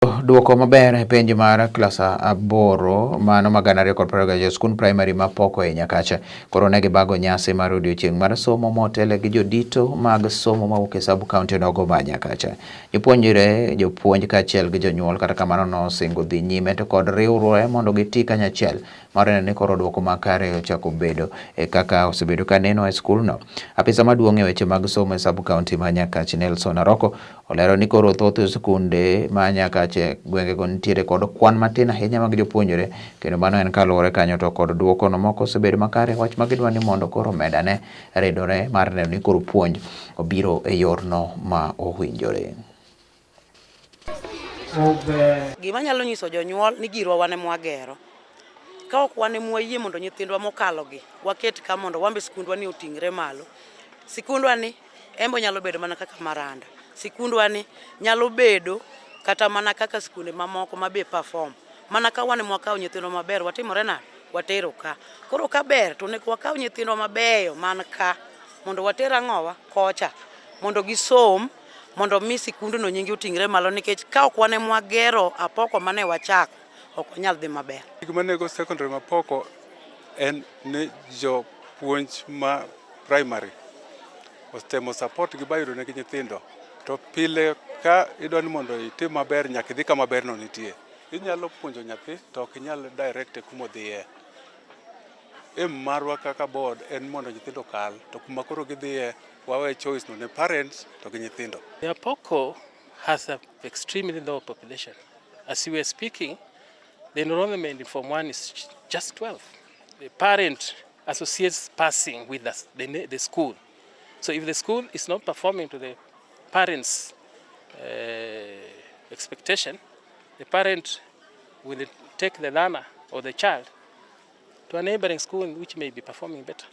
Duoko maber e penj mar klas 8 mano ma 2021 skund primary ma Poko e Nyakacha. Koro ne gibago nyasi mar odiochieng' mar somo motele gi jodito mag somo mawuok e sub county nogo ma Nyakacha. Jopuonjre, jopuonj kaachiel gi jonyuol kata kamano nosingo dhi nyime to kod riwruoge mondo giti kanyachiel mar neno ni koro duoko makare ochako bedo e kaka osebedo ka neno e skulno. Apisa maduong' e weche mag somo e sub county ma Nyakach Nelson Aroko olero ni koro thoth skunde ma Nyakach e gwengego nitiere kod kwan matin ahinya mag jopuonjre kendo mano en kaluwore kanyo to kod duoko no moko osebedo makare wach ma gidwa ni mondo koro medane ridore mar neno ni koro puonj obiro e yorno ma owinjore. Gima anyalo nyiso jonyuol ni girwa wan ema wagero. Ka ok wan ema wayie mondo nyithindwa mokalogi waket ka mondo wan be sikundwa ni oting're malo. Sikundwa ni en be onyalo bedo mana kaka Maranda. Sikundwa ni nyalo bedo kata mana kaka sikunde mamoko ma be perform. Mana ka wan ema wakawo nyithindwa maber watimore nade? Watero ka. Koro ka ber to onego wakaw nyithindwa mabeyo man ka mondo water ang'owa kocha mondo gisom mondo mi sikundno nyinge oting're malo nikech ka ok wan ema wagero apoko mane wachako ok wanyal dhi maber. Gima nego secondary ma Poko en ni jopuonj ma primary otemo support gi bayudo negi nyithindo to pile ka idwa ni mondo itim maber nyaka idhi kama ber no nitie. Inyalo puonjo nyathi to ok inyal direct e kuma odhiye. Aim marwa kaka board en mondo nyithindo okal to kuma koro gidhiye wawe choice no ne parents to gi nyithindo. Apoko has an extremely low population. As we are speaking, the enrollment in Form 1 is just 12. The parent associates passing with the school. So if the school is not performing to the parents' expectation, the parent will take the learner or the child to a neighboring school which may be performing better.